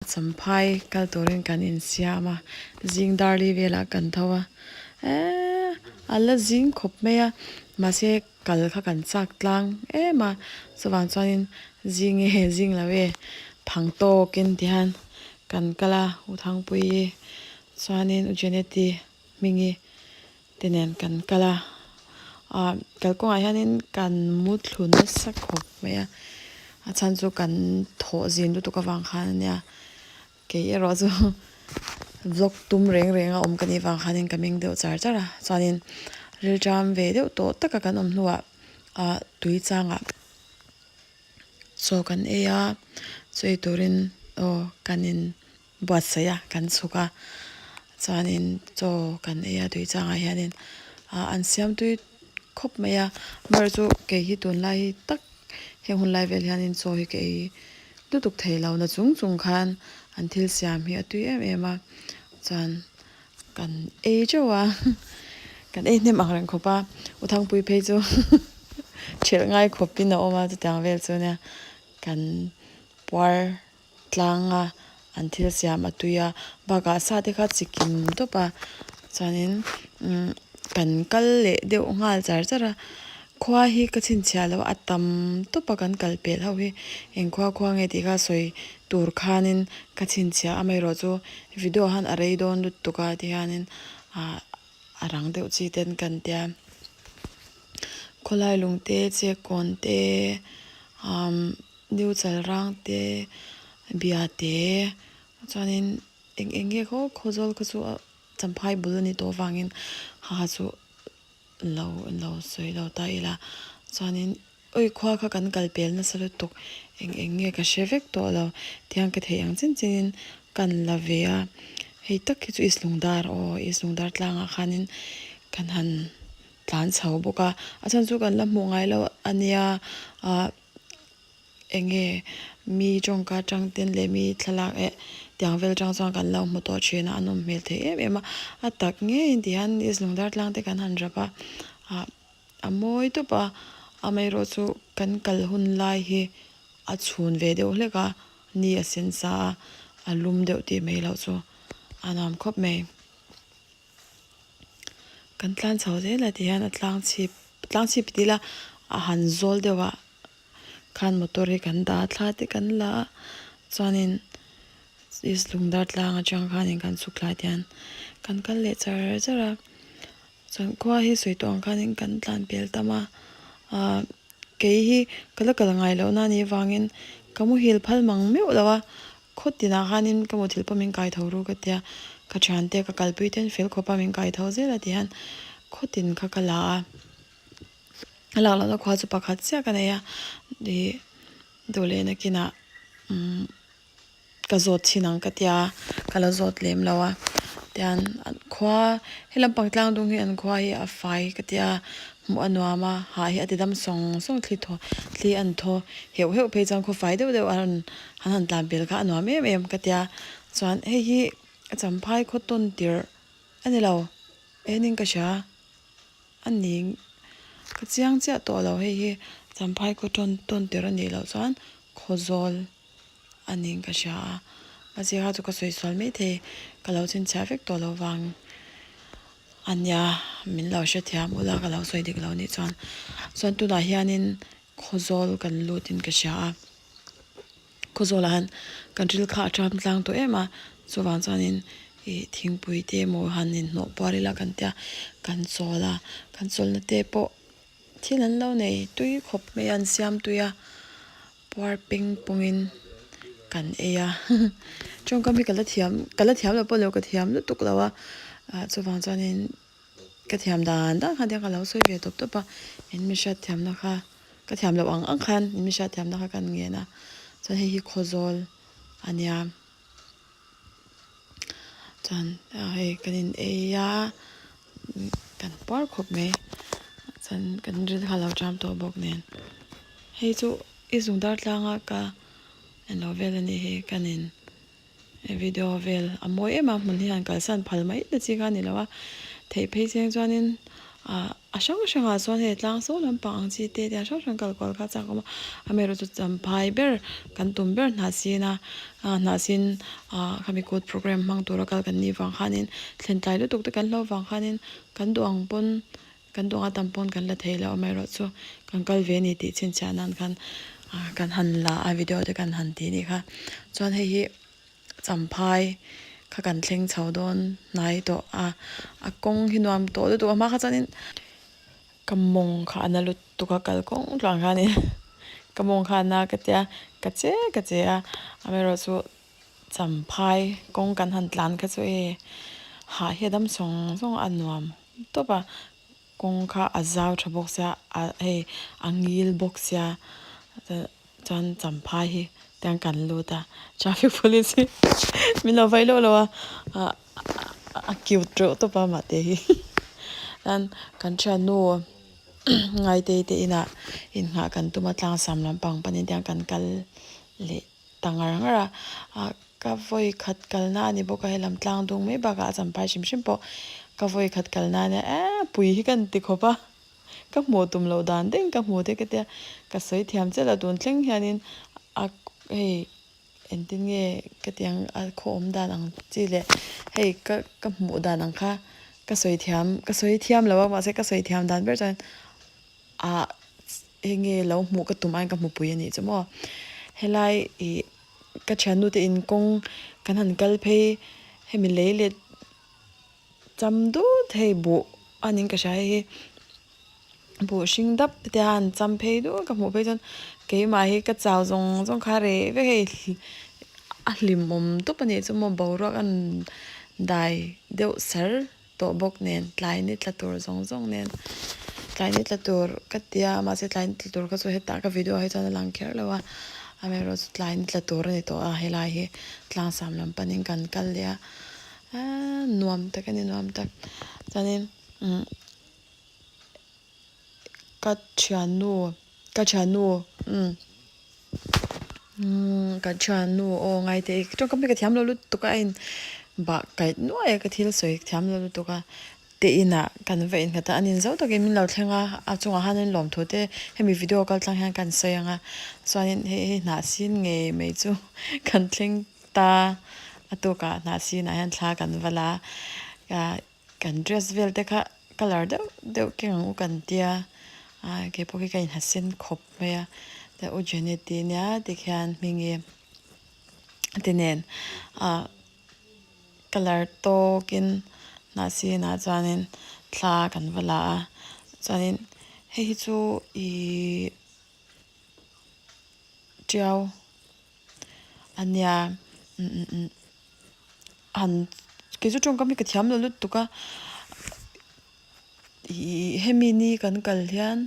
Champhai kal turin kan insiam a, zing darli velah kan tho a, eee a la zing khawp mai a, mahse kal kha kan chak tlang em a, chuvang chuanin zing nge zing lo e phang tawkin ti hian kan kal a, U Thangpuii chuanin U Jeneti hmingi te nen kan kal a, ah kalkawngah hianin kan mu thlu nasa khawp mai a, a chhan chu kan thawh zin lutuk avang khan ania kei erawh chu vlog tum reng reng a awm ka nih vang khanin ka meng deuh char char a, chuanin rilṭam ve deuh tawh taka kan awm hnuah ah tui changah. Chaw kan ei a, chaw ei turin aw kan in buatsaih a, kan chhuk a, chuanin chaw kan ei a tui changah hianin ah an siam tui khawp mai a, amaherawhchu chu kei hi tunlai hi tak heng hun lai vel hianin chaw hi ka ei lutuk thei lo na chung chung khan an thil siam hi a tui em em a, chuan Kan ei teuh a, kan ei hnem ang reng khawp a, U Thangpui phei chu ṭhelh ngai khawpin a awm a chutiang vel chu nia kan puar tlang a, an thil siam a tui a, bakah sa te kha chikim tawp a, chuanin umm kan kal leh deuh nghal char char a, khua hi ka chhinchhiah loh a tam tawp a kan kal pelh ho hi eng khua khua nge tih kha sawi tur khanin ka chhinchhiah amaherawh chu video han a rei dawn lutuk a tihianin ah a rang deuh chi ten kan tia khawlai lung te chekawn te umm new chalrang te bia te chuanin eng eng nge khaw khawzawl kha chu champhai bul a ni tawh avangin ha chu lo lo sawi lo ta ila chuanin. Awi khua kha kan kal pel nasa lutuk eng eng nge ka hre vek tawh lo tiang ka theih ang chin chin in kan la ve a hei tak hi chu East Lungdar aw East Lungdar tlangah khanin kan han tlan chho bawk a a chhan chu kan la hmuh ngai lo a nia ah eng nge mi tawngka tang ten leh mi thlalak eh tiang vel tang chuan kan lo hmu tawh thin a a nawm hmel thei em em a a tak ngeiin ti hian East Lungdar tlang te kan han rap a ah. A mawi tawp a, amaherawh chu kan kal hun lai hi a chhun ve deuh hlek a, ni a sen sa a, a lum deuh tih mai loh chu a nuam khawp mai. Kan tlan chho zel a tihian a tlang chhip tlang chhip ti ila a han zawl deuh a khan motor hi kan dah a thla te kan la a chuanin east lungdar tlang atang khanin kan chhuk thlai tihian kan kal leh char char a. Chuan khua hi sawi tawh ang khanin kan tlan pel tam a, ahh kei hi ka la kal ngai loh na anih avangin ka muhil phal mang meuh lo a, khaw tinah khanin ka muthilh pawh min kai tho ru ka tia, ka thiante ka kalpui ten fel khawpa min kai tho zel a ti hian khaw tin kha ka la a, a lak lohna khua chu pakhat chiah ka nei a, ih duh leh nakinah umm. Ka zawt chin ang ka tia, ka la zawt lem lo a, tian an khua he lampang tlang dung hi an khua hi a fai ka tia, hmuh a nuam a, hah hi a ti dam sawng sawng thli thaw thli an thaw heuh heuh phei chuan khaw fai deuh deuh a rawn han han tlan pel kha a nuam em em ka tia, chuan hei hi a champhai khaw tawn tirh a ni lo, enin ka hria a ni ka chiang chiah tawh lo hei hi champhai khaw tawn tawn tirh a nih loh chuan khawzawl. A ning ka hria a, mahse kha chu ka sawi sual mai thei, ka lo chhinchhiah vek tawh lo vang a nia, min lo hrethiam ula ka lo sawi dik lo nih chuan. Chuan tunah hianin Khawzawl kan lut in ka hria a, Khawzawlah hian kan thil kha a ṭam tlang tawh em a, chuvang chuanin ih thingpui te emaw han inhnawh puar ila kan tia, kan chawl a, kan chawlhna te pawh thil an lo nei tui khawp mai a, an siam tui a. Puar peng pawngin kan ei a, tawngkam hi ka la thiam ka la thiam lo pawh lo ka thiam lutuk lo a, ah chuvang chuanin ka thiam dan dan khan tiang ka lo sawi ve tawp tawp a, in mi hriat thiamna kha ka thiam loh ang ang khan in mi hriat thiamna kha kan ngen a, chuan hei hi Khawzawl a nia. Chuan hei kan in ei a kan puar khawp mai chuan kan ril kha a lo ṭam tawh bawk nen hei chu i zung dar tlanga ka englo vel a nih hi kan in video vel a mawi em a hmun hi han kalsan phal mai na chi kha a ni lo a theih phei chiang chuanin ah. A hrang hrangah chuan hei tlang saw lampang ang chi te tiang hrang hrang kal kual kha a chak awm a amaherawhchu chu champhai ber kan tum ber hnahsin a ah hnahsin ah khami kut programme hmang tura kal kan nih vang khanin thlen tlai lutuk te kan hlauh vang khanin kan duh ang pawn kan duh anga tam pawn kan la thei lo amaherawhchu kan kal ve a ni tih chhinchhiah nan khan ah kan han la a video te kan han tih a nih kha chuan hei hi. Champhai kha kan thleng chho dawn hnai tawh a, a kawng hi nuam tawh lutuk a hma kha chuanin ka mawng kha a na lutuk a kalkawng tluang khanin ka mawng kha a na ka tia ka che ka che a amaherawhchu Champhai kawng kan han tlan kha chu e hah hi a dam sawng sawng a nuam tawp a kawng kha a zau tha bawk sia a hei a ngil bawk sia chuan champhai hi tiang kan lut a traffic police hi min lo vai lawk lo a ah a cute reuh tawp a mahte hi chuan kan thiannu ngaitei te inah innghah kan tum a tlangsam lampang panin tiang kan kal leh ta ngar ngar a ah ka vawi khat kalna a ni bawk a helam tlang dung mai bakah a champhai hrim hrim pawh ka vawi khat kalna ania eee pui hi ka inti khawp a. Ka hmuh tum loh dan deng ka hmu te ka tia, ka sawi thiam chiah lo tun thleng hianin a hei engtin nge ka ti ang a khaw awm dan ang chi leh hei ka ka hmuh dan ang kha ka sawi thiam ka sawi thiam lo a mahse ka sawi thiam dan ber chuan ah eng nge lo hmuh ka tum aiin ka hmu pui a nih chu maw helai ih ka thiannu te in kawng kan han kal phei hemi lei let. Cham dut hei buh a niin ka hria hei hi buh hring dap te a han cham phei dut ka hmuh phei chuan keimah hi ka chau zawng zawng kha reh vek hei a hlimawm tawp a nih chu maw boruak a dai deuh sar tawh bawk nen tlai ni tla tur zawng zawng nen tlai ni tla tur ka tia mahse tlai ni tla tur kha chu hetah ka video ah hi chuan a lang kher lo a amaherawhchu tlai ni tla tur a ni tawh a helai hi tlangsam lam panin kan kal leh a. Aaa nuam tak a ni nuam tak chuanin umm ka thiannu ka thiannu umm umm ka thiannu aw ngaite i tawngkam hi ka thiam lo lutuk a a in bah kaih nuai a ka thil sawi thiam lo lutuk a te inah kan va innghat a an inzo takin min lo thleng a a chungah hian an lawmthu te hemi video kal tlang hian kan sawi ang a chuanin hei hei hnah sin ngei mai chu kan thleng Ta a tukah hnah sinah hian thla kan va la a, kan dress vel te kha colour deuh deuh keng ang u kan tia a keipawh khi ka inha sen khawp mai a te u Janet-i nia tikhian hmingi te nen a colour tawkin hnah sinah chuanin thla kan va la a chuanin hei hi chu ihh tiau. A nia umm han kei chu tawngkam hi ka thiam lo lutuk a ihh hemi ni kan kal hian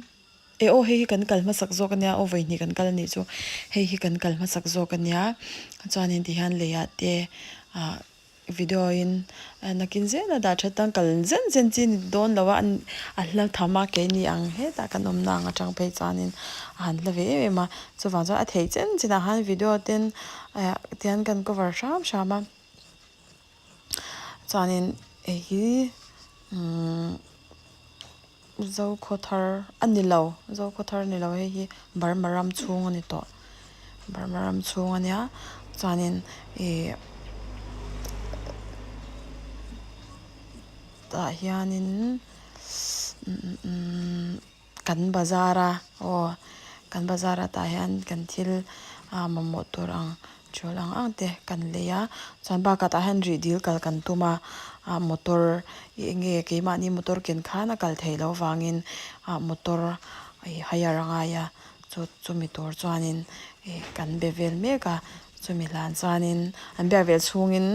eh aw hei hi kan kal hmasak zawk a nia aw vawi hnih kan kal a nih chu hei hi kan kal hmasak zawk a nia chuanin tihian leiah te ah. Video in nakin zel a dah that a kal zen zen chi ni dawn lo a a hla tham a keini ang hetah kan awm na ang atang phei chuanin a han hla ve em em a chuvang chuan a theih chen chin ah khan video ten eh tihian kan cover hram hram a chuanin hei hi umm. Zokhawthar a ni lo Zokhawthar a ni lo hei hi Burma ram chhung a ni tawh Burma ram chhung a nia chuanin ih tah hianin umm kan bazar a aw kan bazar a tah hian kan thil ah mamawh tur ang. Ṭul ang ang te kan lei a, chuan bakah tah hian rih dil kal kan tum a, ah motor ih eng nge keimahni motor ken khan a kal theih loh vangin ah motor ih hire a ngai a, chu chumi tur chuanin ih kan be vel mek a, chumi hlan chuanin an biak vel chhungin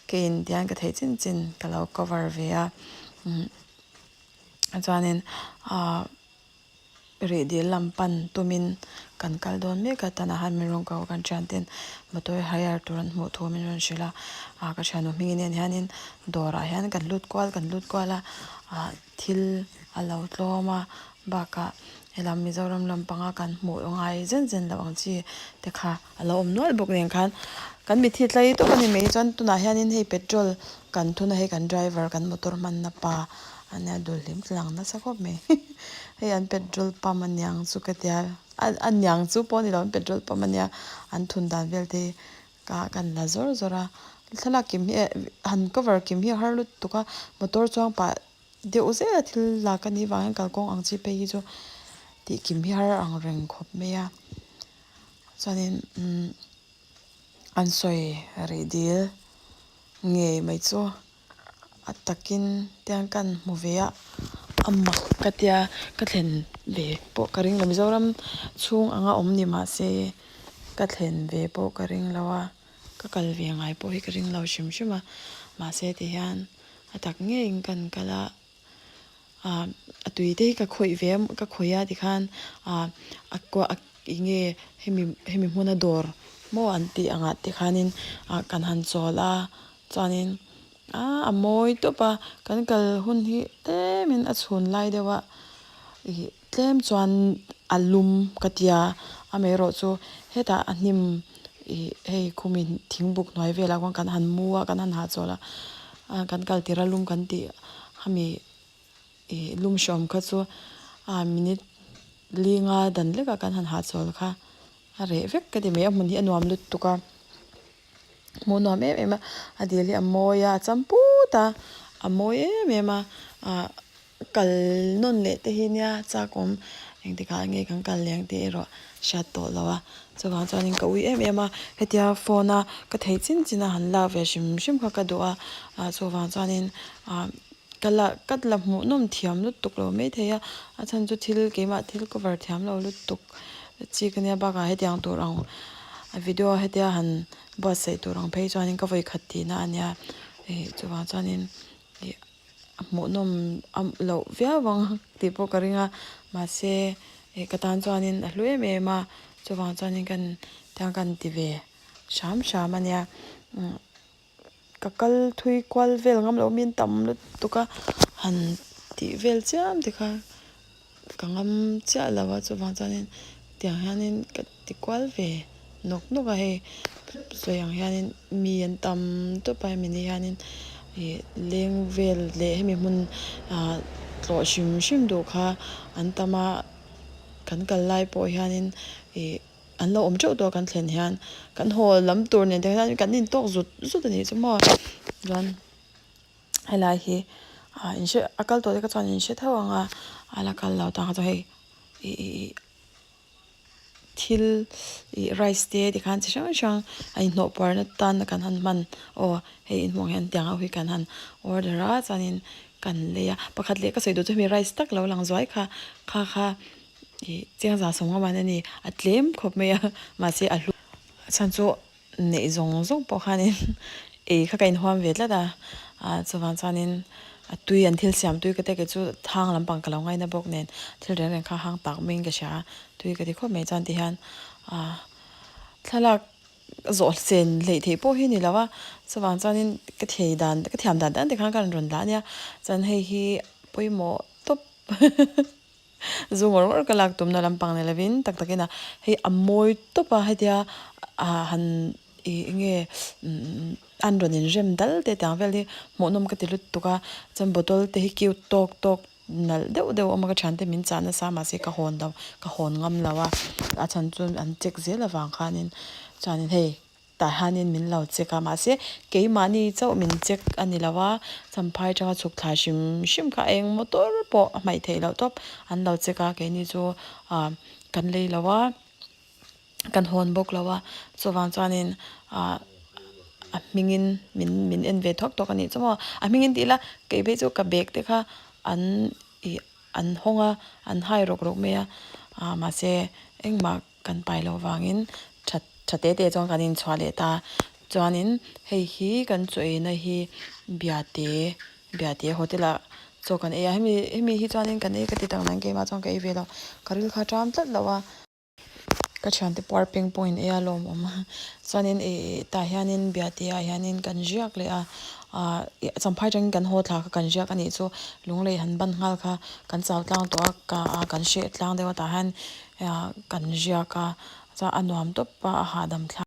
keiin tihian ka theih chin chin ka lo cover ve a, umm chuanin ah. Rih dil lam pan tumin kan kal dawn mek a, tanah hian min rawn ko kan thian ten motor hire tur an hmuh thu min rawn hrilh a, ah ka thiannu hming nen hianin dawrah hian kan lut kual kan lut kual a, ah thil a lo tlawm a bakah helam Mizoram lampanga kan hmuh ngai zen zen loh ang chi te kha a lo awm nual bawk nen khan kan mitthi tlai tawp a ni mai chuan tunah hianin hei petrol kan thun a hei kan driver kan motor hmanna pa. Ania dul hlim tlang nasa khawp mai hei an petrol pump aniang chu ka tia a niang chu pawh a ni lo an petrol pump ania an thun dan vel te hi ka kan la zawr zawr a thlalak kim hi eh han cover kim hi a har lutuk a motor chuang pah deuh zel a thil lak anih vangin kalkawng ang chi phei hi chu tih kim hi har ang reng khawp mai a chuanin umm an sawi rih dil ngei mai chu. A takin tiang kan hmu ve a, a mak ka tia ka thlen ve pawh ka ring lo Mizoram chhung anga awm ni mahse ka thlen ve pawh ka ring lo a, ka kal ve ngai pawh hi ka ring lo hrim hrim a, mahse tihian a tak ngeiin kan kal a. ah a tui te hi ka khawih ve a ka khawih a tikhan ah a kua a eng nge hemi hemi hmuna dawr maw an tih angah te khanin ah kan han chawl a chuanin ah a mawi tawp a kan kal hun hi tlemin a chhun lai deuh a ih tlem chuan a lum ka tia amaherawh chu hetah a hnim ih hei khumi thingbuk hnuai velah khuan kan han mu a kan han hahchawl a ah kan kal tirh a lum kan tih. Hemi ih lum hrawm kha chu ah minute linga dan lekah kan han hahchawl kha a reh vek ka ti mai a hmun hi a nuam lutuk a hmuh nuam em em a a dil hi a mawi a a cham put a a mawi em em a ah kal nawn leh te hi nia chak awm engtikah nge kan kal leh ang tih erawh hriat tawh lo a chuvang chuanin ka ui em em a hetia phone a ka theih chin chin a han lak ve hrim hrim kha ka duh a ah chuvang chuanin ah ka la ka la hmuh nawm thiam lutuk lo maithei a a chhan chu thil keimah thil cover thiam lo lutuk chi ka nia bakah hetiang tur ang video hetia han buatsaih tur ang phei chuanin ka vawikhat tihna a nia ih chuvang chuanin ih a hmuhnawm a loh viau ang tih pawh ka ring a mahse ih ka tan chuanin a hlu em em a chuvang chuanin kan tiang kan ti ve hram hram a nia umm ka kal thui kual vel ngam loh min tam lutuk a han tih vel chiam te kha ka ngam chiah lo a chuvang chuanin tiang hianin ka ti kual ve nawk nawk a hei sawi ang hianin mi an tam tawp a hemi ni hianin ih leng vel leh hemi hmun ah tlawh hrim hrim duh kha an tam a kan kal lai pawh hianin ih an lo awm teuh tawh a kan thlen hian kan haw lam tur nen te hian kan intawk zut zut a nih chu maw chuan. Helai hi ah in hre a kal tawh te kha chuan in hre tho ang a a la kal lo tan kha chuan hei ih ih ih thil ih rice te tikhan chi hrang hrang a inhnawh puar na tan a kan han hman aw hei in hmuh ang hian tiang ho hi kan han order a chuanin kan lei a pakhat leh ka sawi duh chu hemi rice tak lo lang zuai kha kha kha ih chiang zah sawm ngam an a ni a tlem khawp mai a mahse a hlu a chhan chu. Neih zawng zawng pawh khanin ei kha ka inhuam ve tlat a, ah chuvang chuanin a tui an thil siam tui ka te kei chu hang lampang ka lo ngaina bawk nen thil reng reng kha hang tak maiin ka hria a, tui ka ti khawp mai chuan tihian ah thlalak zawh chen hleih theih pawh hi a ni lo a, chuvang chuanin ka thei dan ka thiam dan dan te khan ka rawn rawn dah a nia, chuan hei hi pawimawh tawp. Zu ngawr ngawr ka lak tumna lampang ni lovin tak takin a hei a mawi tawp a hetia ah han ih eng nge an rawn inrem dal te tiang vel hi hmuhnawm ka ti lutuk a chuan bottle te hi cute tawk tawk nalh deuh deuh a awm a ka thiante min chah nasa mahse ka hawn lo ka hawn ngam lo a a chhan chu an check zel avang khanin chuanin hei. Tah hianin min lo check a, mahse keimahni chauh min check a ni lo a, champhai atanga chhuk thla hrim hrim kha eng motor pawh a hmaih theih loh tawp an lo check a, keini chu ah kan lei lo a, kan hawn bawk lo a, chuvang chuanin ah a hmingin min min en ve thawk tawk a nih chu maw, a hmingin tih ila kei phei chu ka bag te kha an ih an hawng a, an hai rawk rawk mai a, ah mahse engmah. Kan pai loh vangin tha tha te te chuan kan inchhuah leh ta. Chuanin hei hi kan chaw eina hi Biate Biate hotel ah chaw kan ei a. Hemi hemi hi chuanin kan ei ka ti tak nang keimah chuan ka ei ve lo. Ka ril kha ṭam tlat lo a. Ka thiante puar peng pawhin ei a lawmawm a. Chuanin ih tah hianin Biate ah hianin kan ziak leh a. Ahh champhai atangin kan haw thla kha kan ziak a nih chu. Lunglei han ban nghal kha kan chau tlang tawh a ka ah kan hreh tlang deuh a tah hian kan ziak a chuan a nuam tawp a a hahdam thlak.